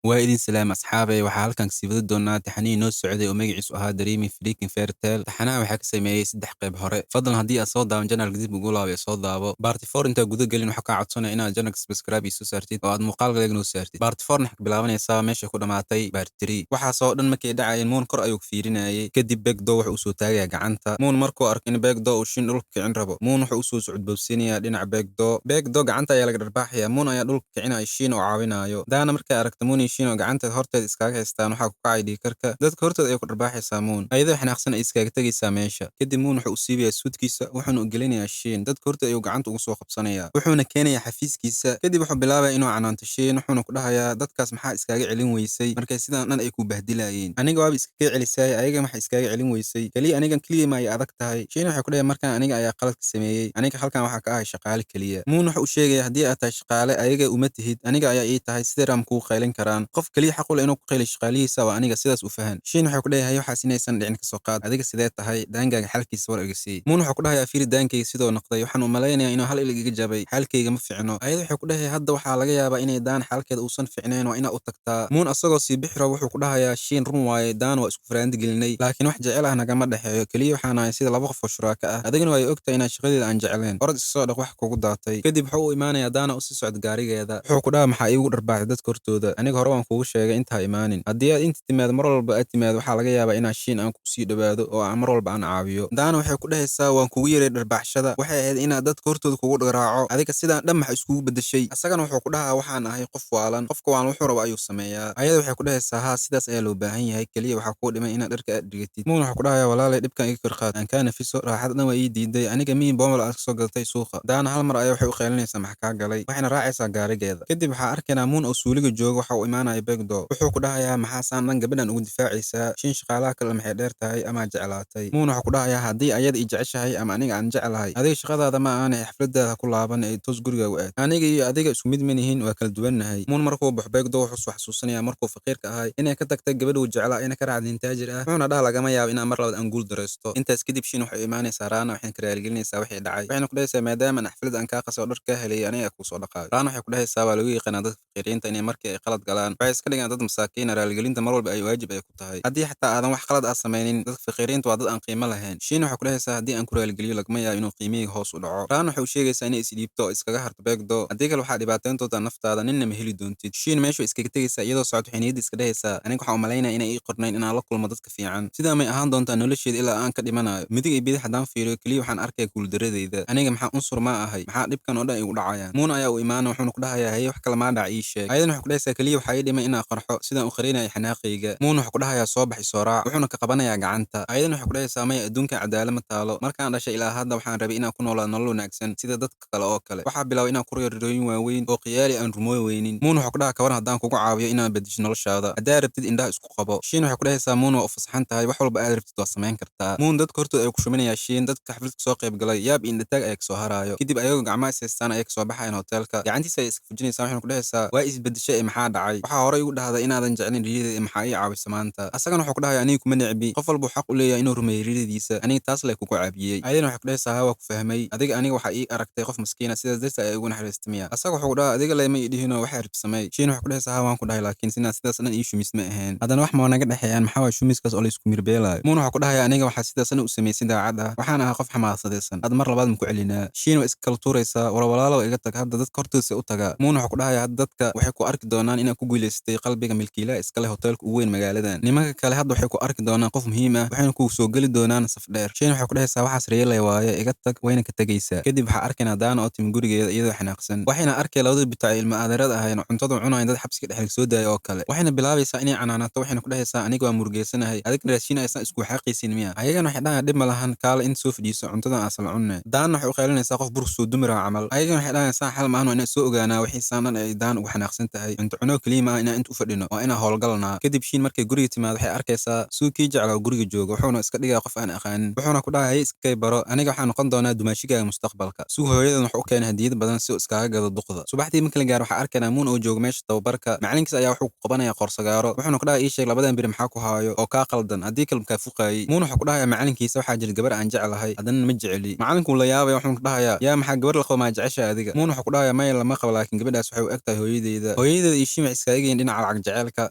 Waa idin salaam asxaabey, waxaa halkan kasii wadi doonaa taxanihii noo socday oo magaciisu ahaa Dreamy Freaking Fairy Tale. Taxanaha waxaa ka sameeyey 3 qayb hore. Fadlan haddii aad soo daawan channelka dib ugu laabo ee soo daabo. Part 4 intaa guda gelin waxaa kaa codsanaya inaad channelka subscribe ii soo saartid oo aad muuqaalka like noo saartid. Part 4 waxay ka bilaabanaysaa meesha ku dhamaatay Part 3. Waxaasoo dhan markay dhacayeen Moon kor ayuu fiirinayay. Kadib Begdo wuxuu u soo taagayaa gacanta. Moon markuu arko in Begdo uu Shin dhulka kicin rabo, Moon wuxuu u soo socodboobsiinayaa dhinaca Begdo. Begdo gacanta ayaa laga dharbaaxayaa. Moon ayaa dhulka kicinaya Shin oo caawinayo. Daana markay aragto Moon iyo Shin oo gacanteed horteed iskaga haystaan waxaa ku kacay dhiigkarka. Dadka hortooda ayay ku dharbaaxaysaa Moon. Ayadoo xanaaqsan ay iskaga tegaysaa meesha. Kadib Moon wuxuu u siibayaa suudkiisa wuxuuna u gelinayaa Shin. Dadka hortooda ayuu gacanta ugu soo qabsanayaa. Wuxuuna keenayaa xafiiskiisa. Kadib wuxuu bilaabayaa inuu canaanto Shin wuxuuna ku dhahayaa dadkaas maxaa iskaga celin weysay markay sidaan dhan ay ku bahdilayeen. Aniga waaba iskaga celisay ayaga maxaa iskaga celin weysay. Kaliya anigan kaliya ma ay adag tahay. Shin wuxuu ku dhahay markaan aniga ayaa qalad ka sameeyay. Aniga halkan waxaa ka ahay shaqaale kaliya. Moon wuxuu u sheegayaa haddii aad tahay shaqaale ayaga uma tihid aniga ayaa ii tahay sidee raam kugu qaylin karaan. Qof kaliya xaq u leh inuu ku qayliyo shaqaalihiisa waa aniga sidaas u fahan. Shin wuxuu ku dhahay waxaas inaysan dhicin ka soo qaad. Adiga sidee tahay daangaaga xalkiisa war iga sii. Moon wuxuu ku dhahayaa fiiri daankayga sidoo noqday waxaan u malaynayaa inuu hal ilig iga jabay xaalkayga ma fiicno. Ayada wuxuu ku dhahay hadda waxaa laga yaabaa inay daan xaalkeeda uusan fiicnayn waa inaa u tagtaa. Moon asagoo sii bixi rabo wuxuu ku dhahayaa Shin run waaye daan waa isku faraandi gelinay laakiin wax jecel ah nagama dhexeeyo kaliya waxaan ahay sida laba qof oo shuraako ah. Adigana way ogtahay inaan shaqadeeda aan jecleen. Orod iska soo dhaq wax kugu daatay. Kadib wuxuu u imaanayaa Daana u sii socda gaarigeeda. Wuxuu ku dhahaa maxaa iigu dharbaaxday dadka hortooda. Aniga hore waan kuugu sheegay intaa imaanin. Haddii aad inta timaado mar walba aad timaado waxaa laga yaabaa inaan Shin aan ku sii dhawaado oo aan mar walba aan caawiyo. Daana waxay ku dhahaysaa waan kugu yeeray dharbaaxshada. Waxay ahayd inaad dadka hortooda kugu garaaco. Adiga sidaan dhan maxaa iskugu bedeshay. Asagana wuxuu ku dhahaa waxaan ahay qof waalan. Qofka waalan wuxuu rabo ayuu sameeyaa. Ayada waxay ku dhahaysaa haa sidaas ayaa loo baahan yahay kaliya waxaa kuu dhiman inaad dharka aad dhigatid. Moon wuxuu ku dhahayaa walaalay dhibkan iga kor qaad. Aan kaa nafiso raaxada dhan waa ii diiday. Aniga miin boomel aad kasoo gadatay suuqa. Daana hal mar ayaa waxay u qaylinaysaa maxaa kaa galay. Waxayna raacaysaa gaarigeeda. Kadib waxaa arkaynaa Moon oo suuliga jooga waxa uu imaanaya Begdo. Wuxuu ku dhahayaa maxaa saan dhan gabadhan ugu difaacaysaa. Shin shaqaalaha kale maxay dheer tahay ama jeclaatay. Moon wuxuu ku dhahayaa haddii ayada i jeceshahay ama aniga aan jeclahay. Adiga shaqadaada ma ahan ee xafladaada ku laaban ee toos gurigaaga u aad. Aniga iyo adiga isku mid ma nihin waa kala duwannahay. Moon markuu baxo Begdo wuxuu soo xasuusanayaa markuu faqiirka ahay inay ka tagtay gabadh uu jeclaa inay ka raacday taajir ah. Wuxuuna dhahaa lagama yaabo inaan mar labaad aan guul dareysto. Intaas kadib Shin waxay u imaanaysaa Rana waxayna ka raaligelinaysaa wixii dhacay. Waxayna ku dhahaysaa maadaama aan xaflad aan kaa qasay oo dhar kaa helay aniga kuu soo dhaqaayo. Rana waxay ku dhahaysaa waa lagu yaqaanaa dadka faqiiriinta inay markii ay qalad galaan waxay iska dhigaan dad masaakiin ah raaligelinta mar walba ay waajib ay ku tahay. Haddii xataa aadan wax qalad ah sameynin dadka faqiiriinta waa dad aan qiimo lahayn. Shin waxay ku dhahaysaa haddii aan ku raaligeliyo lagama yaabo inuu qiimihayga hoos u dhaco. Rana waxay u sheegaysaa inay is dhiibto oo iskaga harto Begdo. Haddii kale waxaa dhibaateyn doontaa naftaada ninna ma heli doontid. Shin meesha way iskaga tegaysaa iyadoo socod waxay niyadda iska dhahaysaa aniga waxaan u malaynayaa inay ii qornayn inaan la kulmo dadka fiican. Sidaa may ahaan doontaa nolosheeda ilaa aan ka dhimanayo. Midig iyo bidix haddaan fiiriyo kaliya waxaan arkayaa guuldaradeyda. Aniga maxaa unsur ma ahay? Maxaa dhibkan oo dhan igu dhacayaan? Moon ayaa u imaanaya wuxuuna ku dhahayaa haye wax kale maa dhac ii sheeg. Ayadana waxay ku dhahaysaa kaliya waxaa ii dhimay inaan qarxo sidaan u qarinayo xanaaqayga. Moon wuxuu ku dhahayaa soo bax isoo raac wuxuuna ka qabanayaa gacanta. Ayadana waxay ku dhahaysaa maya adduunka cadaalad ma taalo. Markaan dhashay ilaa hadda waxaan rabay inaan ku noolaado nolol wanaagsan sida dadka kale oo kale. Waxaa bilaabay inaan ku riyooyin waaweyn oo khiyaali aan rumooy weynin. Moon wuxuu ku dhahaa kawaran haddaan kugu caawiyo inaad bedesho noloshaada. Haddaa rabtid indhaha isku qabo. Shin waxay ku dhahaysaa Moon waa u fasaxan tahay wax walba aad rabtid waa samayn kartaa. Moon dadka hortooda ayuu ku shuminayaa Shin dadka xafladka soo qayb galay yaab iyo indhataag ayaa kasoo haraayo. Kadib ayagoo gacmaha is haystaan ayay kasoo baxayaan hoteelka. Gacantiisa ayay iska fujinaysaa waxayna ku dhahaysaa waa is bedeshay ee maxaa dhacay. Waxaa horey igu dhahday inaadan jeclin riyadeeda ee maxaa ii caawisa maanta. Asagana wuxuu ku dhahayaa aniga kuma necbi. Qof walba xaq u leeyahay inuu rumeeyo riyadiisa. Aniga taas leh kugu caabiyey. Ayadana waxay ku dhahaysaa haa waa ku fahmay. Adiga aniga waxaa ii aragtay qof maskiin ah sidaas darteed ayaa igu naxariistay miya. Asaga wuxuu ku dhahaa adiga leh ma ii dhihino waxay rabtid samee. Shin waxay ku dhahaysaa haa waan ku dhahay laakiin sinaa sidaas dhan ii shumis ma ahayn. Haddana wax ma naga dhexeeyaan maxaa waay shumiskaas oo la isku mirbeelayo. Moon wuxuu ku dhahayaa aniga waxaa sidaas dhan u sameeyay si daacad ah. Waxaan ahaa qof xamaasadaysan. Hadda mar labaad ma ku celinaa. Shin waa iska kala tuuraysaa war walaalow iga tag hadda dadka hortooda u tagaa. Moon wuxuu ku dhahayaa hadda dadka waxay ku arki doonaan inaad ku guuleysatay qalbiga milkiilaha iska leh hoteelka ugu weyn magaaladan. Nimanka kale hadda waxay ku arki doonaan qof muhiim ah waxayna kugu soo geli doonaan saf dheer. Shin waxay ku dhahaysaa waxaas reelay waaye iga tag wayna ka tegaysaa. Kadib waxaa arkaynaa Daana oo timi gurigeeda iyadoo xanaaqsan. Waxayna arkay labada bitaac ilma adeerada ahayn oo cuntada cunaayeen dad xabsiga dhex soo daayay oo kale. Waxayna bilaabaysaa inay canaanato waxayna ku dhahaysaa aniga waa murugeysanahay adigna raashin aysan isku xaaqaysin miya. Ayagana waxay dhahaan dhib ma lahan kaale in soo fadhiiso cuntadan asal cunne. Daana waxay u qaylinaysaa qof burka soo dumira camal. Ayagana waxay dhahaan saan xal maahan waa inaan soo ogaanaa wixii saan dhan ay Daana ugu xanaaqsan tahay. Cunto cuno kaliya ma aha inaan inta u fadhino waa inaan howlgalnaa. Kadib Shin markay guriga timaado waxay arkaysaa suukii jeclaa oo guriga jooga wuxuuna iska dhigaa qof aan aqaanin. Wuxuuna ku dhahaa haye iska baro aniga waxaan noqon doonaa dumaashigaaga mustaqbalka. Suu hooyadan wuxuu u keenay hadiyad badan si uu iskaga gado duqda. Subaxdii markii la gaaro waxaa arkaynaa Moon oo jooga meesha tababarka. Macalinkiisa ayaa wuxuu ku qabanayaa qoorsagaaro. Wuxuuna ku dhahaa ii sheeg labadan beri maxaa ku haayo oo kaa qaldan haddii kale makaa fuqaayay. Moon wuxuu ku dhahayaa macalinkiisa waxaa jira gabar aan jeclahay haddana ma jeceli. Macalinku wuu la yaabaya wuxuuna ku dhahayaa yaa maxaa gabar la qabo maa jeceshahay adiga. Moon wuxuu ku dhahayaa maya lama qabo laakiin gabadhaas waxay u eg tahay hooyadeyda. Hooyadeeda iyo Shin waxay iskaga iskaga yihiin dhinaca lacag jeceelka.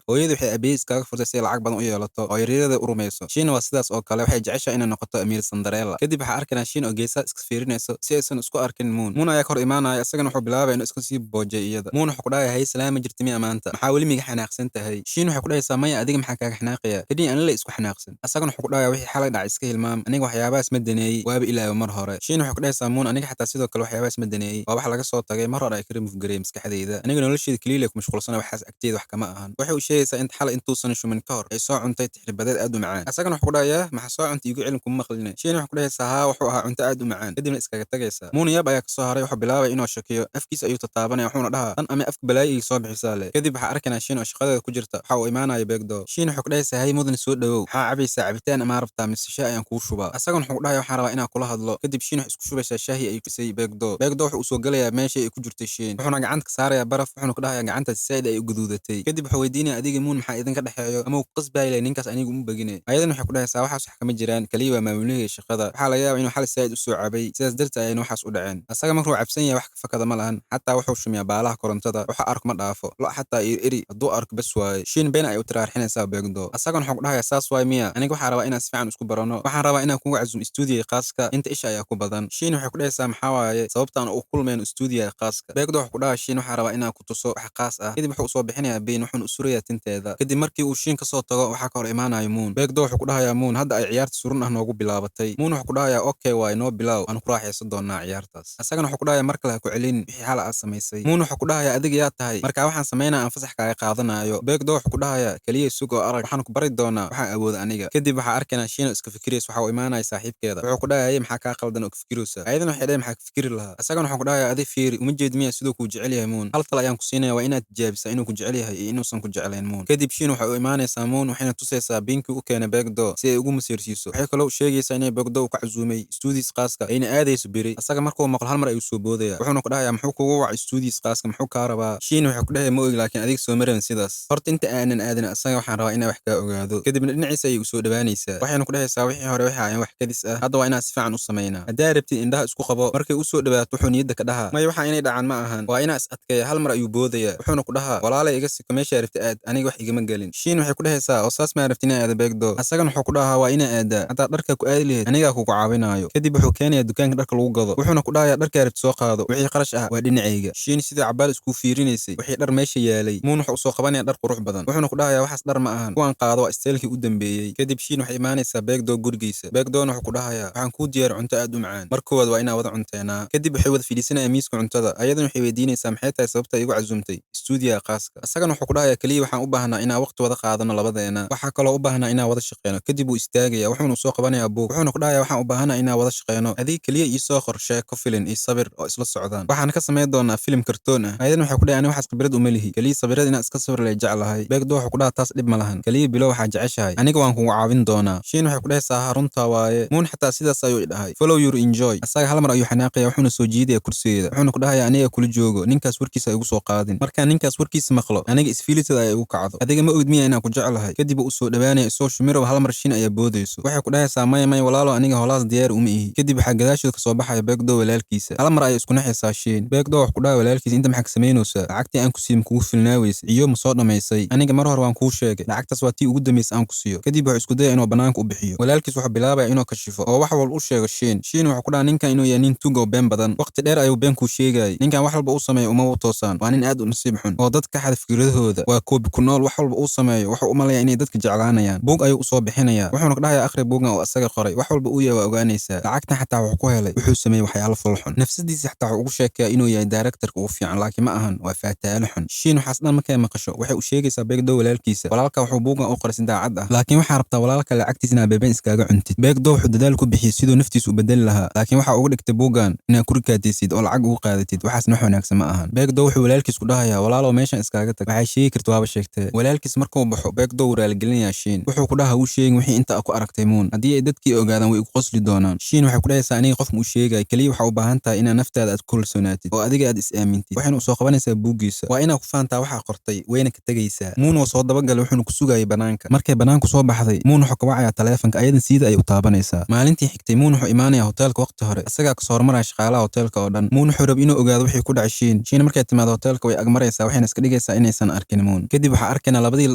Hooyada waxay aabbaheed iskaga furtay si ay lacag badan u yeelato oo yaryarada u rumayso. Shiina waa sidaas oo kale, waxay jeceshahay inay noqoto amiir Cinderella. Kadib waxaa arkaynaa Shiin oo geesaha iska fiirinayso si aysan isku arkin Moon. Moon ayaa ka hor imaanaya, isagana wuxuu bilaabaya inuu iska sii boojay iyada. Moon wuxuu ku dhahayaa, "Hay salaama jirta miya maanta? Maxaa weli miga xanaaqsan tahay?" Shiin waxay ku dhahaysaa, "Maya, adiga maxaa kaaga xanaaqaya? Kaliya anila isku xanaaqsan." Asagana wuxuu ku dhahayaa, "Wixii xalay dhacay iska hilmaam, aniga waxyaabahaas ma daneeyey, waaba ilaawa mar hore." Shiin waxay ku dhahaysaa Moon, "Aniga xataa sidoo kale waxyaabahaas ma daneeyey, waa wax laga soo tagay mar hore ay ka remove gareeyay maskaxdayda. Aniga nolosheyda kaliya ku mashquulsana, waxaas agteeda wax kama ahan." Waxay u sheegaysaa inta xalay intuusan shumin ka hor ay soo cuntay tixribadeed aad u macaan. Asagana wuxuu ku dhahayaa, "Maxaa soo cuntay? Igu celin, kuma maqline." Shiin waxay ku dhahaysaa, "Haa, wuxuu ahaa cunto aad u macaan." Kadibna iskaga tagaysaa. Moon yaab ayaa kasoo haray, wuxuu bilaabay inuu shakiyo, afkiisa ayuu tataabanaya, wuxuuna dhahaa, "Tan ama afka balaayo iga soo bixisaa le." Kadib waxaa arkaynaa Shiin oo shaqadeeda ku jirta, waxa uu imaanaya Beegdo. Shiin wuxuu ku dhahaysaa, "Hay mudane, soo dhawow, maxaa cabaysaa? Cabitaan ama rabtaa mise shaah ayaan kuu shubaa?" Asagana wuxuu ku dhahayaa, "Waxaan rabaa inaan kula hadlo." Kadib Shiin waxay isku shubaysaa shaahi ay kusay Beegdo. Beegdo wuxuu usoo galayaa meeshii ay ku jirtay Shiin, wuxuuna gacanta ka saarayaa baraf, wuxuuna ku dhahayaa, "Gacantaas saaid ay u guduudatay." Kadib wuxuu weydiinaya, "Adiga Moon maxaa idinka dhexeeyo? Ama uu qasbaayay ninkaas? Anigu uma begine." Ayadana waxay ku dhahaysaa, "Waxaas wax kama jiraan, kaliya waa maamulihii shaqada, waxaa laga yaabaa inuu xal saaid u soo cabay, sidaas darteed ayayna waxaas u dhaceen." Asaga markuu cabsan yahay wax ka fakada ma lahan, xataa wuxuu shumiyaa baalaha korontada, waxa arko ma dhaafo, lo xataa iyo eri hadduu arko bas waaye. Shiin been ay u tiraarxinaysaa Beegdo. Asagana wuxuu ku dhahayaa, "Saas waay miya? Aniga waxaa rabaa inaan si fiican isku barano, waxaan rabaa inaan kugu casuum stuudiga khaaska, inta isha ayaa ku badan." Shiin waxay ku dhahaysaa, "Maxaa waaye sababtaan u kulmayno stuudiga khaaska?" Beegdo wuxuu ku dhahaa, "Shiin waxaa rabaa inaan ku tuso wax khaas ah." Kadib wuxuu usoo bixinayaa biin, wuxuuna u surayaa tinteeda. Kadib markii uu Shiin kasoo tago, waxaa ka hor imaanaya Moon. Beegdo wuxuu ku dhahayaa, "Moon, hadda ay ciyaarta surun ah noogu bilaabatay." Moon wuxuu ku dhahayaa, "Okay waay, noo bilaaw, aan ku raaxaysan doonaa ciyaartaas." Asagana wuxuu ku dhahayaa, "Mar kale ha ku celin wixii xal aad samaysay." Moon wuxuu ku dhahayaa, "Adiga yaa tahay? Marka waxaan samaynaa aan fasax kaaga qaadanayo." Beegdo wuxuu ku dhahayaa, "Kaliya sug oo arag, waxaan ku bari doonaa waxaan awooda aniga." Kadib waxaa arkaynaa Shiin oo iska fikiraysa, waxa uu imaanaya saaxiibkeeda, wuxuu ku dhahayaa, "Maxaa kaa qaldan oo ka fikiraysa?" Ayadana waxay dhahay, "Maxaa ka fikiri lahaa?" Asagana wuxuu ku dhahayaa, "Adi fiiri, uma jeed miya siduu kuu jecel yahay Moon? Hal tal ayaan ku siinaya, waa inaad tijaabisaa inuu ku jecel yahay iyo inuusan ku jeclayn Moon." Kadib Shiin waxay u imaanaysaa Moon, waxayna tusaysaa biinkii u keenay Beegdo si ay ugu masiirsiiso. Waxay kaloo u sheegaysaa inay Beegdo uu ka casuumay stuudiis khaaska ayna aadayso beri. Asaga markuu maqlo hal mar ayuu soo boodaya, wuxuuna ku dhahayaa, "Muxuu kugu wacay stuudiis khaaska? Muxuu kaa rabaa?" Shiin waxay ku dhahay, "Ma ogi, laakiin adiga soo marin sidaas. Horta inta aanan aadin asaga waxaan rabaa inaan wax kaa ogaado." Kadibna dhinaciisa ayay usoo dhawaanaysaa, waxayna ku dhahaysaa, "Wixii hore waxa ayaan wax kadis ah, hadda waa inaan si fiican u samaynaa. Haddaa rabtid indhaha isku qabo." Markay usoo dhawaato wuxuu niyadda ka dhahaa, "Maya, waxa inay dhacaan ma ahan, waa inaa is adkeeya." Hal mar ayuu boodaya, wuxuuna ku dhahaa, "Walaalay, iga siko, meeshaa rabti aad, aniga wax igama gelin." Shiin waxay ku dhahaysaa, "Oo saas maa rabti inaa aada Beegdo?" Asagana wuxuu ku dhahaa, "Waa inaa aadaa, hataa dharka ku aadi lahayd anigaa kugu caawinaayo." Kadib wuxuu keenayaa dukaanka dharka lagu gado, wuxuuna ku dhahayaa, "Dharkaa rabti soo qaado, wixii qarash ah waa dhinacayga." Shiin sidii cabaal iskuu fiirinaysay wixii dhar meesha yaalay, Moon wuxuu usoo qabanaya dhar qurux badan, wuxuuna ku dhahayaa, "Waxaas dhar ma ahan, kuwaan qaado waa isteelkii u dambeeyey." Kadib Shiin waxay imaanaysaa Beegdo gurigiisa. Beegdoona wuxuu ku dhahayaa, "Waxaan kuu diyaar cunto aad u macaan, mar koowaad waa inaa wada cunteenaa." Kadib waxay wada fadhiisanayaan miiska cuntada. Ayadana waxay weydiinaysaa, "Maxay tahay sababta igu casuumtay stuudiga khaaska?" Asagana wuxuu ku dhahayaa, "Kaliya waxaan u baahnaa inaan waqti wada qaadano labadeena, waxaa kaloo u baahnaa inaan wada shaqeyno." Kadib wuu istaagaya, wuxuuna soo qabanayaa buug, wuxuuna ku dhahayaa, "Waxaan u baahanaa inaan wada shaqeyno, adiga kaliya ii soo qor sheeko filin iyo sabir oo isla socdaan, waxaan ka samayn doonaa filim kartoon ah." Ayadana waxay ku dhahay, "Ani waxaas khibrad uma lihi, kaliya sawirada inaan iska sawir lay jeclahay." Beegdo wuxuu ku dhahaa, "Taas dhib ma lahan, kaliya bilow waxaa jeceshahay, aniga waan kugu caawin doonaa." Shiin waxay ku dhahaysaa, "Haa, runtaa waaye, Moon xataa sidaas ayuu i dhahay, follow your enjoy." Asaga hal mar ayuu xanaaqaya, wuxuuna soo jiidaya kursigeeda, wuxuuna ku dhahayaa, "Aniga kula joogo, ninkaas warkiisa igu soo qaadin. Markaan ninkaas warkiisa maqlo aniga isfiilitada ay igu kacdo, adiga ma ogid miya inaan ku jeclahay?" Kadib uu usoo dhawaanaya isoo shumirow, hal mar Shiin ayaa boodayso. Waxay ku dhahaysaa, "Maya maya walaalo, aniga holaas diyaar uma ihi." Kadib waxaa gadaashooda kasoo baxaya Beegdo walaalkiisa. Hal mar ayay isku naxaysaa Shiin. Beegdo wuxuu ku dhahay walaalkiisa, "Inta maxaa ka samaynaysaa? Lacagtii aan ku siiyo ma kugu filnaaweysa iyo ma soo dhamaysay? Aniga mar hore waan kuu sheegay, lacagtaas waa tii ugu dambaysa aan ku siiyo." Kadib wuxuu isku dayaya inuu banaanka u bixiyo. Walaalkiis wuxuu bilaabaya inuu kashifo oo wax walba u sheego Shiin. Shiin wuxuu ku dhahaa ninkan inuu yahay nin tuug oo been badan, waqti dheer ayuu been kuu sheegayay, ninkan wax walba uu sameeyo uma toosaan, waa nin aad u nasiib xun oo dadka xada fikradahooda, waa koobi ku nool, wax walba uu sameeyo wuxuu u malayaa inay dadka jeclaanayaan. Buug ayuu usoo bixinayaa, wuxuuna ku dhahayaa, "Akhri buugan oo asaga qoray, wax walba uu yahay waa ogaanaysaa. Lacagtan xataa wuxuu ku helay wuxuu sameeyey waxyaalo foolxun, nafsadiisa xataa wuxuu ugu sheekeeyaa inuu yahay directorka ugu fiican, laakiin ma ahan, waa faataalo xun." Shiin waxaas dhan markay maqasho waxay u sheegaysaa Beegdo walaalkiisa, "Walaalka wuxuu buugan u qoray si daacad ah, laakiin waxaa rabtaa walaalka lacagtiisa inaa beebeen iskaga cuntid." Beegdo wuxuu dadaal ku bixiyey siduu naftiisa u bedeli lahaa, laakiin waxa uga dhigtay buugan inaad ku rikaataysid oo lacag ugu qaadatid, waxaasna wax wanaagsan ma ahan. Beegdo wuxuu walaalkiis ku dhahayaa, "Walaalow, meeshan iskaga tag, waxay sheegi karta waaba sheegtee." Walaalkiis markuu baxo, Beegdo wuu raaligelinayaa Shiin, wuxuu ku dhahaa, "Wuu sheegin wixii inta ku aragtay Moon, haddii ay dadkii ogaadaan way igu qosli doonaan." Shiin waxay ku dhahaysaa, "Aniga qof ma u sheegay, kaliya waxaa u baahan tahay inaad naftaada aad ku kalsoonaatid oo adiga aad is aamintid." Waxayna usoo qabanaysaa buuggiisa, "Waa inaad ku faantaa waxaa qortay." Wayna ka tegaysaa. Moon waa soo dabagalay, wuxuuna ku sugayay banaanka. Markay banaanku soo baxday, Moon wuxuu ka wacayaa taleefanka, ayadan siida ayay u taabanaysaa. Maalintii xigtay Moon wuxuu imaanayaa hoteelka waqti hore, isagaa kasoo hormaraya shaqaalaha hoteelka oo dhan. Moon wuxuu rabay inuu ogaado wixii ku dhacay Shiin. Shiin markay timaado hoteelka way agmaraysaa, waxayna iska dhigaysaa dhigaysaa inaysan arkin Moon. Kadib waxaa arkaynaa labadii la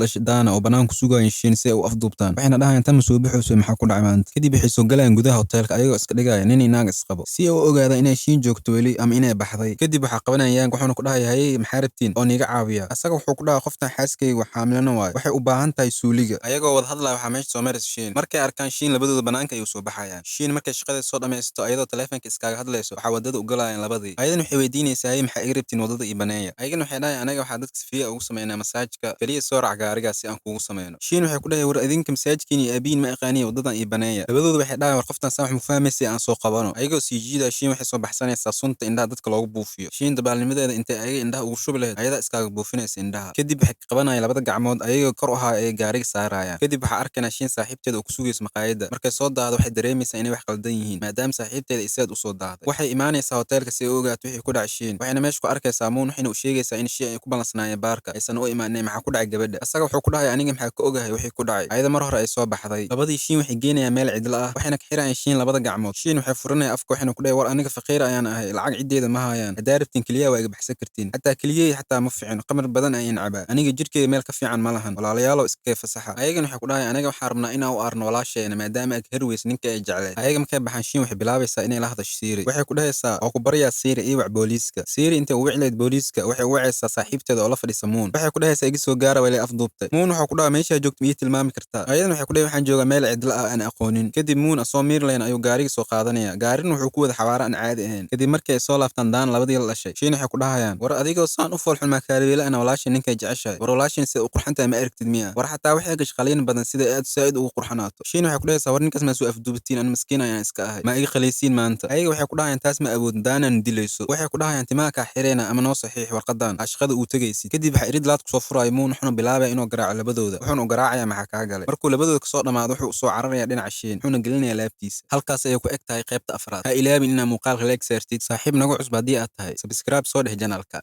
dhashay Daana oo banaanku sugayeen Shiin si ay u afduubtaan. Waxayna dhahayaan, "Tan ma soo baxayso, maxaa ku dhacay maanta?" Kadib waxay soo galayaan gudaha hoteelka ayagoo iska dhigaya nin iyo naag isqabo, si ay u ogaadaan inay Shiin joogto weli ama inay baxday. Kadib waxaa qabanaya Yang, wuxuuna ku dhahaya, "Hayey, maxaa rabtiin oo niiga caawiya?" Asaga wuxuu ku dhahaa, "Qoftan xaaskayga wax xaamilana waayo, waxay u baahan tahay suuliga." Ayagoo wada hadlaya waxaa meesha soo maraysa Shiin. Markay arkaan Shiin, labadooda banaanka ayuu soo baxayaan. Shiin markay shaqada soo dhamaysto, ayadoo taleefanka iskaga hadlayso, waxaa wadada u galayaan labadii. Ayadana waxay weydiinaysaa, "Hayey, maxaa iga rabtiin? Wadada ii baneeya." Ayagana waxay dhahayaan, "Anaga waxaa dadka sifiya ugu sameynaa masaajka, kaliya soo raac gaarigaas si aan kuugu sameyno." Shiin waxay ku dhahay, "War idinka masaajkiin iyo aabiin ma aqaaniya, wadadan ii baneeya." Labadooda waxay dhahayan, "War qoftan saan wax mu fahmaysa, aan soo qabano." Ayagoo sii jiidaya, Shiin waxay soo baxsanaysaa sunta indhaha dadka loogu buufiyo. Shiin dabaalnimadeeda, intay ayaga indhaha ugu shubi lahayd, ayadaa iskaaga buufinaysa indhaha. Kadib waxay ka qabanayaan labada gacmood, ayagoo kor u haya ayay gaariga saarayaan. Kadib waxaa arkaynaa Shiin saaxiibteeda oo ku sugaysa maqaayadda. Markay soo daahdo, waxay dareemaysaa inay wax qaldan yihiin, maadaama saaxiibteeda ay sidaad usoo daahday. Waxay imaanaysaa hoteelka si ay u ogaato wixii ku dhacay Shiin, waxayna meesha ku arkaysaa Moon. Waxayna u sheegaysaa in Shiin ay ku ballansanaayeen baarka, aysan u imaanin. Maxaa ku dhacay gabadha? Asaga wuxuu ku dhahay, "Aniga maxaa ka ogahay wixii ku dhacay? Ayada mar hore ay soo baxday." Labadii Shiin waxay geenayaan meel cidla ah, waxayna ka xirayaan Shiin labada gacmood. Shiin waxay furanaya afka, waxayna ku dhahay, "War aniga faqiir ayaan ahay, lacag ciddeeda ma hayaan. Haddaa rabtiin keliya waa iga baxsan kartiin, xataa keliyey xataa ma fiicin, qamar badan ayaan cabaa, aniga jirkeyga meel ka fiican ma lahan, walaalayaalow iskay fasaxa." Ayagana waxay ku dhahay, "Aniga waxaan rabnaa inaan u arno walaasheena, maadaama ag herweys ninka ay jecleed." Ayaga markay baxaan, Shiin waxay bilaabaysaa inay la hadasho Siiri. Waxay ku dhahaysaa, "Oo ku baryaa Siiri, ii wac booliiska." Siiri intay u wici lahayd booliiska, waxay u wacaysaa saaxiibteeda oo la fadhisa Moon. Waxay ku dhahaysaa, "Iga soo gaara, waa ilay afduubtay." Moon wuxuu ku dhahaa, "Meeshaa joogto ma ii tilmaami kartaa?" Ayadana waxay ku dhahay, "Waxaan joogaa meel cidla ah aan aqoonin." Kadib Moon asoo miirlayn ayuu gaariga soo qaadanaya. Gaarina wuxuu ku wada xawaare aan caadi ahayn. Kadib markii ay soo laabtaan Daan labadii la dhashay, Shiin waxay ku dhahayaan, "War adigoo saan u foolxun maa kaalibeela ana walaashin ninkay jeceshahay? War walaashin sida u qurxantahay ma aragtid miya? War xataa waxay gash qaliin badan sida aad saa'id ugu qurxanaato." Shiin waxay ku dhahaysaa, "War ninkaas maa soo afduubatiin? An miskiin ayaan iska ahay, ma iga qalaysiin maanta?" Ayaga waxay ku dhahayaan, "Taas ma awoodin, Daanaan dilayso." Waxay ku dhahayaan, "Timaha kaa xireena ama noo saxiix warqadan aa shaqada uu tegaysid." Kadib waxaa irid laad kusoo furaya Moon, wuxuuna bilaabaya inuu garaaco labadooda. Wuxuuna u garaacayaa, "Maxaa kaa galay?" Markuu labadooda kasoo dhamaado, wuxuu usoo cararaya dhinaca Shiin, wuxuuna gelinayaa laabtiisa. Halkaas ayay ku eg tahay qaybta afraad. Ha ilaabin inaa muuqaalka like saartid. Saaxiib nagu cusub haddii aad tahay, subscribe soo dheh channelka.